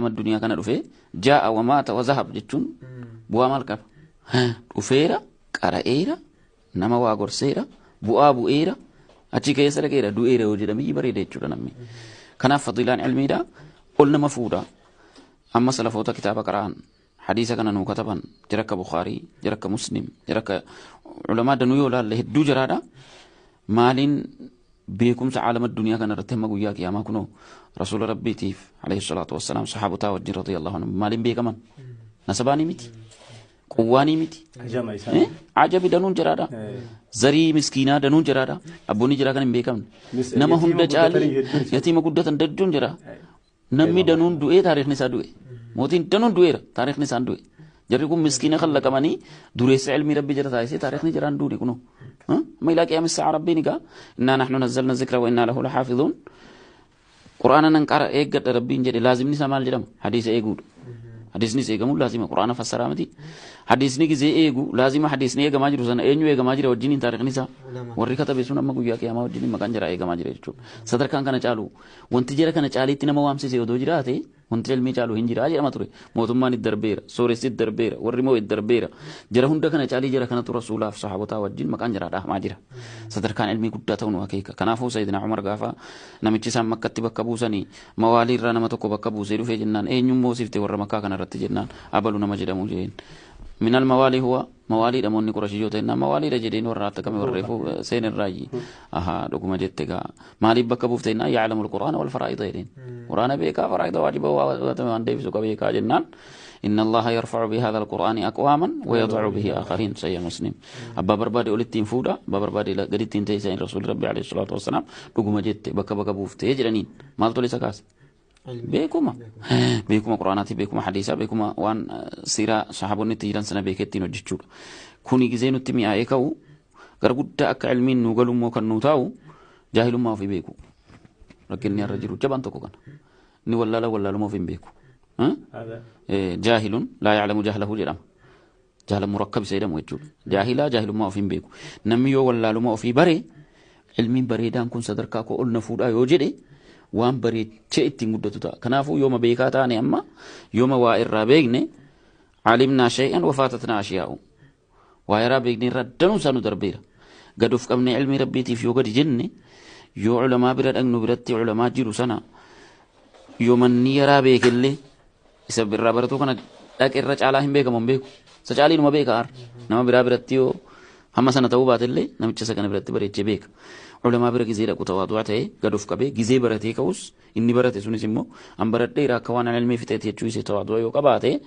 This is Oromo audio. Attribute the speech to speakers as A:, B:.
A: Addunyaa kana dhufee jaa'a wa maata wa zahab jechuun bu'aa maal qaba? Dhufeera, qara'eera, nama waa gorseera, bu'aa bu'eera, achi keessa dhaqeera, du'eera yoo jedhame bareeda jechuudha namni. Kanaaf fadiilaan ilmiidha ol nama fuudha. Amma salafoota kitaaba qara'an, hadiisa kana nuu kataban, jira akka Bukhaarii, jira akka Muslim, jira akka ulamaa danuu yoo laalle hedduu jiraadha. Maaliin beekumsa caalama addunyaa kana irratti hamma guyyaa qiyaamaa kunoo rasuula rabbiitiif alayhi salaatu wassalaam sahaabotaa wajjin radiyallahu anhum maaliin beekaman? Nasabaanii miti, quwwaanii miti,
B: Ajama isaanii.
A: Ajabi danuun jiraadha. Zarii miskiinaa danuun jiraadha. Abboonni jiraa kan hin beekamne. Nama
B: Yatiima
A: hunda
B: guddatanii
A: caalii
B: hedduun isaanii.
A: Yatiima guddatan hedduun jira. Namni danuun du'ee taarikhni isaa du'e. Mootiin danuun du'eera, taarikhni isaan du'e. Jarri kun miskiina kallaqamanii dureessa ilmii rabbi jala taasisee taarikhni jiraan duune kunoo. Amma ilaa qiyaama sa'a rabbiin egaa innaa nahnu nazzalna zikra wa innaa lahu lahaafizuun. Quraana nan qara eeggadha rabbiin jedhe, laazimni isaa maal jedhama? Hadiisa eeguudha. Hadiisnis eegamuun laazima, quraana fassaraa miti. Hadiisni gizee eegu laazima, hadiisni eegamaa jiru sana eenyu eegamaa jira wajjiniin taarikhni isaa? Warri katabe sun amma guyyaa qiyaamaa wajjiniin maqaan jira eegamaa jira jechuudha. Sadarkaan kana caalu wanti jara kana caaliitti nama waamsise odoo jiraate wanti ilmii caalu hin jiraa jedhama ture. Mootummaan itti darbeera, sooressi itti darbeera, warri moo itti darbeera. Jara hunda kana caalii jara kanatu rasuulaaf sahaabotaa wajjin maqaan jara dhahamaa jira. Sadarkaan ilmii guddaa ta'uu nu akeeka. Kanaafuu Sayyidina Umar gaafa namichi isaan Makkatti bakka buusanii mawaalii irraa nama tokko bakka buusee dhufee jennaan, eenyuun moosifte warra Makkaa kana irratti jennaan, abalu nama jedhamu jeen. Minal mawaalii huwa mawaalii dhamoonni Qurashii yoo ta'e mawaaliidha jedheen, warra attakame warra reefuu seen irraayi. Ahaa, dhuguma jette gaa, maaliif bakka buufte jennaan, ya'lamu al-Qur'aana wal faraa'ida jedheen. Qur'aana beekaa, faraa'ida waajiba waan deebisu qabeekaa jennaan. إن الله يرفع بهذا القرآن أقواما ويضع به آخرين، صحيح مسلم. أبا بربادي أولتين فودا، أبا بربادي قدتين تيسين. رسول ربي عليه الصلاة والسلام dhuguma jette, bakka bakka buuftee jedhaniin. Maaltu isa kaase? Beekuma. Beekuma quraanaati, beekuma hadiisaa, beekuma waan siiraa sahaabonni itti jiran sana beekee ittiin hojjechuudha. Kuni gizee nutti mi'aa'ee ka'u gara guddaa akka ilmiin nuu galu immoo kan nuu taa'u jaahilummaa ofii beeku. Rakkinni har'a jiru jabaan tokko kana. Inni wallaala wallaaluma ofii hin beeku. Jaahilun laa ya'lamu jahlahu jedhama. Jahala murakkab isa jedhamu jechuudha. Jaahilaa jaahilummaa ofii hin beeku. Namni yoo wallaaluma ofii bare, ilmiin bareedaan kun sadarkaa koo ol na fuudhaa yoo jedhe, waan bareechee ittiin guddatu ta'a. Kanaafuu yooma beekaa taane, amma yooma waa irraa beekne, alimnaa shay'an wafaatatnaa ashiyaa'u. Waa irraa beekne irraa danuu isaa nu darbeera. Gad of qabnee ilmii rabbiitiif yoo gadi jenne, yoo ulamaa bira dhaqnu biratti ulamaa jiru sana yoo manni yaraa beekellee isa irraa baratuu kana dhaqe irra caalaa hin beekamu hin beeku. Isa caaliinuma beeka har. Nama biraa biratti yoo hamma sana ta'uu baatellee namicha isa kana biratti bareechee beeka. Ulamaa bira gizee dhaqu tawaadu'a ta'ee gad of qabee gizee baratee ka'us, inni barate sunis immoo an baradheera akka waan ilmii fixeeti jechuu isee tawaadu'a yoo qabaate.